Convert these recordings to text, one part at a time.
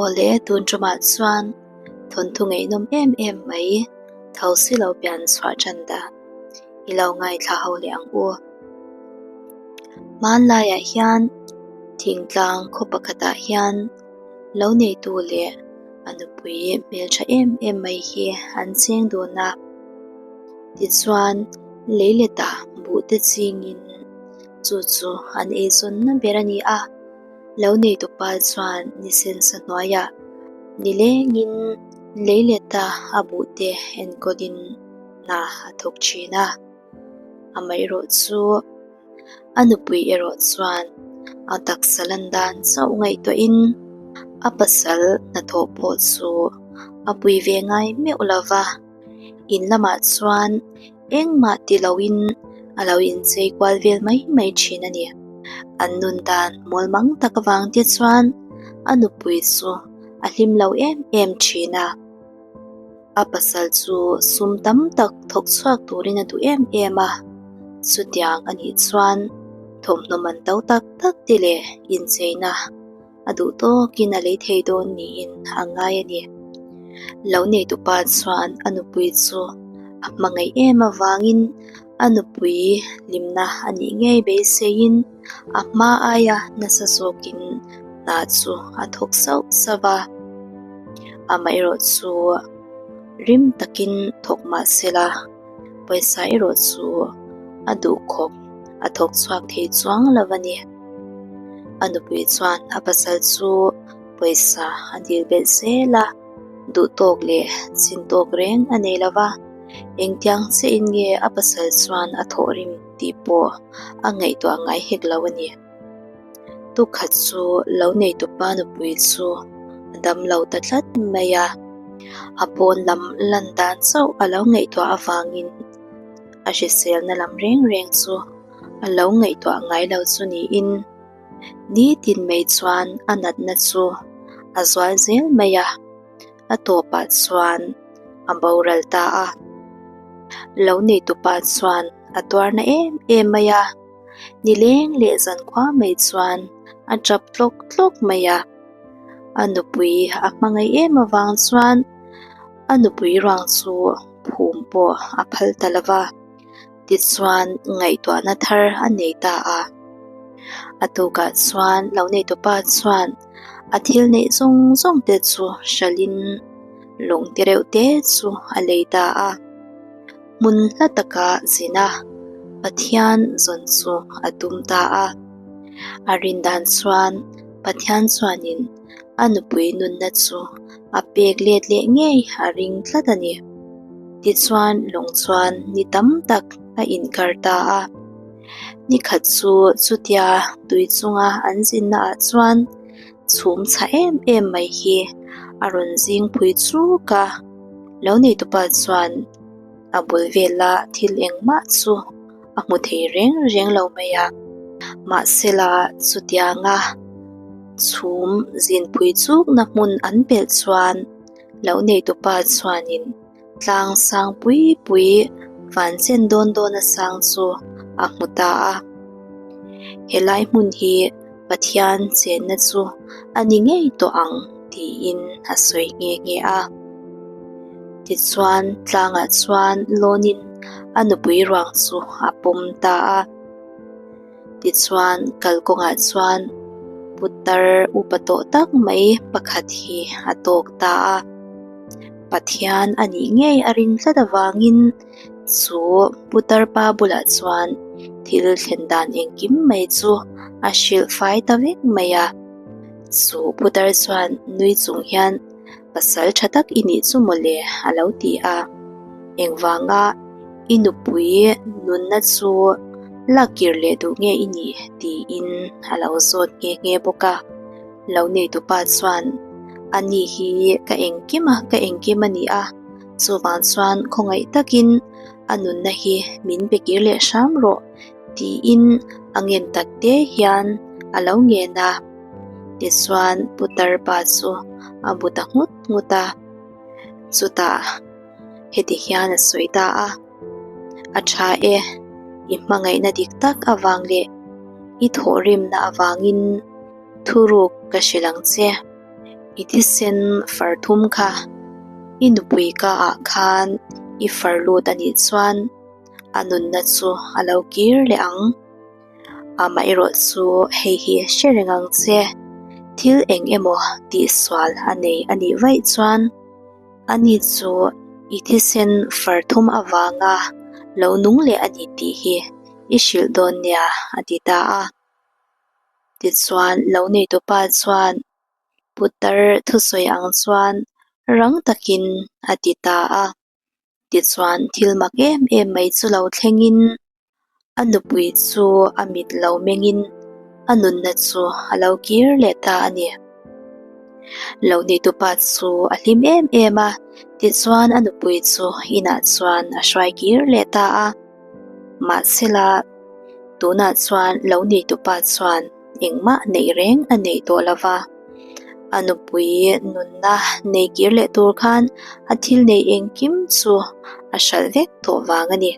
Awle, tun tumah chuan thawnthu ngaihnawm em em mai tho si lo pian chhuah tan dan i lo ngaithla ho leh ang u. Hmanlaiah hian thingtlang khaw pakhatah hian lo neitu leh a nupui hmeltha em em mai hi an cheng dun a. Tichuan leiletah buh te chingin chu chu an eizawnna ber a ni a. Lo neitupa chuan ni sensa hnuaiah nilengin leileta a buhte enkawlin hna a thawk thin a. Amaherawh chu a nupui erawh chuan a taksa lan dan chauh ngaihtuahin a pasal hnathawh pawh chu a pui ve ngai meuh lo va. In lamah chuan engmah ti loin a lo inchei kual vel mai mai thin a ni. An nun dan mawl mang tak avang te chuan a nupui chu a hlim lo em em thin a. A pasal chu sum tam tak thawk chhuak turin a duh em em a, chutiang a nih chuan thawmhnaw man to tak tak te leh incheina a duh tawkin a lei thei dawn niin a ngai a ni. Lo neitupa chuan a nupui chu a hmangaih em avangin a nupui hlimna a nih ngei beiseiin a hma aia nasa zawkin hna chu a thawk sauh sauh a. Amaherawh chu rim takin thawk mah sela pawisa erawh chu a duh khawp a thawk chhuak thei chuang lo a ni. A nupui chuan a pasal chu pawisa a dil belh zel a, duh tawk leh chin tawk reng a nei lo va, engtiang chiahin nge a pasal chuan a thawh rim tih pawh a ngaihtuah ngai hek lo a ni. Tukhat chu lo neitupa nupui chu a dam lo ta tlat mai a, a pawn lam lan dan chauh a lo ngaihtuah avangin a hriselna lam reng reng chu a lo ngaihtuah ngai lo chu niin nitin mai chuan a natna chu a zual zel mai a, a tawpah chuan a boral ta a. Lo neitupa chuan a tuarna em em mai a, nileng leh zankhua mai chuan a tap tlawk tlawk mai a. A nupui a hmangaih em avang chuan a nupui ruang chu phum pawh a phal ta lo va. Tichuan ngaihtuahna thar a nei ta a. A tukah chuan lo neitupa chuan a thil neih zawng zawng te chu hralhin lung te reuh te chu a lei ta a. Hmun hla taka zin a, Pathian zawn chu a tum ta a. A rin dan chuan Pathian chuanin a nupui nunna chu a pek let leh ngei a ring tlat a ni. Tichuan lawng chuan ni tam tak a inkar ta a. Ni khat chu chutia tui chunga an zinna ah chuan chhum chhah em em mai hi a rawn zing phui chuk a. Lo neitupa chuan a bul vela thil engmah chu a hmu thei reng reng lo mai a. Mahsela chutianga chhum zinpui chukna hmun an pelh chuan lo neitupa chuanin tlang sang pui pui van chen dawn dawna sang chu a hmu ta a. Helai hmun hi Pathian chenna chu a ni ngei tawh ang tiin a sawi nghe nghe a. Tichuan tlangah chuan lawnin a nupui ruang chu a pawm ta a. Tichuan kalkawngah chuan putar upa tawh tak mai pakhat hi a tawk ta a. Pathian a nih ngei a ring tlat avangin Chu putar pa bulah chuan thil thlen dan engkim mai chu a hrilh fai ta vek mai a. Chu putar chuan nui chung hian pasal tha tak i nih chu mawle a lo ti a. Engvanga i nupui nunna chu lak kir leh duh nge i nih tiin a lo zawt nghe nghe bawk a. Lo neitupa chuan ani hi ka engkim a ka engkim a ni a. Chuvang chuan khawngaih takin a nunna hi min pe kir leh hram rawh tiin a ngen tak te hian a lo ngen a. Tichuan putar pa chu a bu ta nghut nghut a. Chutah heti hian a sawi ta a, A tha e, i hmangaihna dik tak avang leh i thawhrimna avangin thuruk ka hrilh ang che. I thisen far thum kha i nupui ka ah khan i far lut a nih chuan a nunna chu a lo kir leh ang. Amaherawh chu hei hi hre reng ang che, thil eng emaw tihsual a nei a nih vaih chuan ani chu i thisen far thum avanga lo nung leh a ni tih hi i hrilh dawn nia a ti ta a. Tichuan lo neitupa chuan Putar thusawi ang chuan rang takin a ti ta a. Tichuan thil mak em em mai chu lo thlengin a nupui chu a mit lo mengin a nunna chu a lo kir leh ta a ni. Lo neitupa chu a hlim em em a, tichuan a nupui chu inah chuan a hruai kir leh ta a. Mahsela tunah chuan lo neitupa chuan engmah neih reng a neih tawh lo va, a nupui nunna nei kir leh tur khan a thil neih engkim chu a hralh vek tawh vang a ni.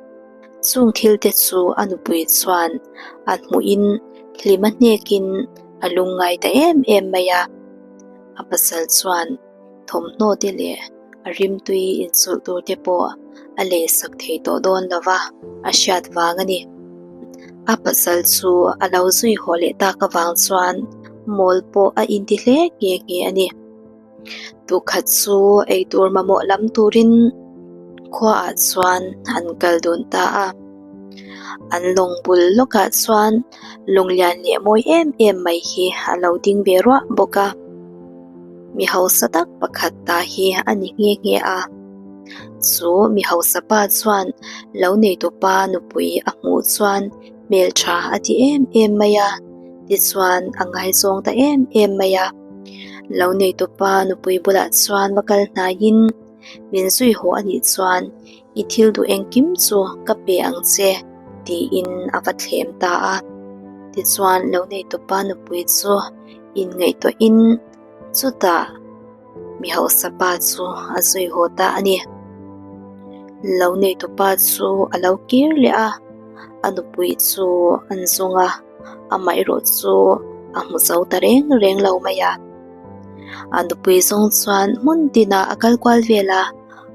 Chung thil te chu a nupui chuan a hmuhin hlim a hnekin a lungngai ta em em mai a, a pasal chuan thawmhnaw te leh a rimtui inchawlh tur te pawh a lei sak thei tawh dawn lo va, a hriat vang a ni. A pasal chu a lo zui haw leh tak avang chuan mawl pawh a inti hle nghe nghe a ni. Tukhat chu eitur mamawh lam turin khuaah chuan an kal dun ta a. An lawng bul lawkah chuan lawng lian leh mawi em em mai hi a lo ding ve ruah bawk a. Mi hausa tak pakhat ta hi a ni nghe nghe a. Chu mi hausa pa chuan lo neitupa nupui a hmuh chuan hmeltha a ti em em mai a, tichuan a ngaizawng ta em em mai a. Lo neitupa nupui bulah chuan va kal hnaiin min zui haw a nih chuan I thil duh engkim chu ka pe ang che, tiin a va thlem ta a. Tichuan lo neitupa nupui chu inngaihtuahin chutah mi hausa pa chu a zui haw ta a ni. Lo neitupa chu a lo kir leh a, a nupui chu an zawng a, amaherawh chu a hmu zo ta reng reng lo mai a. A nupui zawng chuan hmun tinah a kal kual vel a.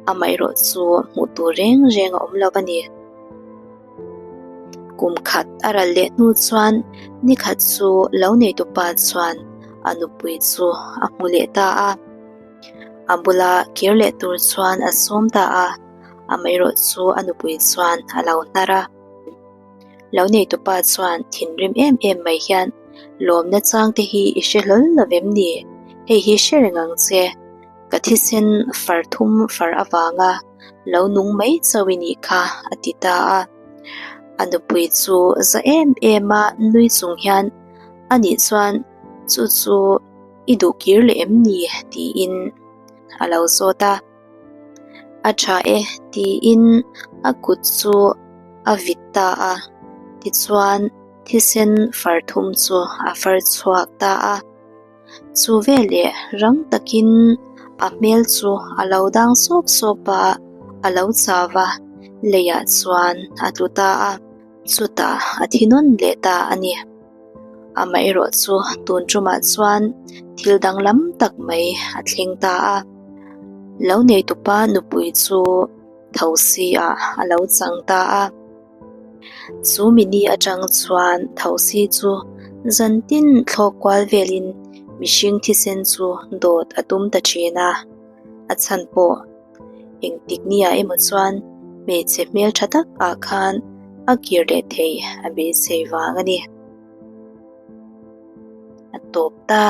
Amaherawh chu hmuh tur reng reng a awm lo a ni. Kum khat a ral leh hnu chuan ni khat chu lo neitupa chuan a nupui chu a hmu leh ta a. A bula kir leh tur chuan a sawm ta a, amaherawh chu a nupui chuan a lo hnar a. Lo neitupa chuan thinrim em em mai hian lawmna chang te hi i hre hlawl lo vem ni? Hei hi hre reng ang che. Ka thisen far thum far avanga lo nung mai chauh i nih kha a ti ta a. A nupui chu za em em a nui chung hian a nih chuan chu chu i duh kir leh em ni tiin a lo zawt a. A tha e tiin a kut chu a vit ta a, tichuan thisen far thum chu a far chhuak ta a. Chu veleh rang takin a hmel chu a lo dang sawp sawp a, a lo chau a, leiah chuan a tlu ta a, chutah a thi nawn leh ta a ni. Amaherawh chu tun tumah chuan thil danglam tak mai a thleng ta a, lo neitupa nupui chu thosi ah a lo chang ta a. Chu mini atang chuan thosi chu zantin thlawk kual velin mihring thisen chu dawt a tum ta thin a, a chhan pawh engtik nia emaw chuan hmeichhe hmeltha tak ah khan a kir leh thei a beisei vang a ni. A tawp ta.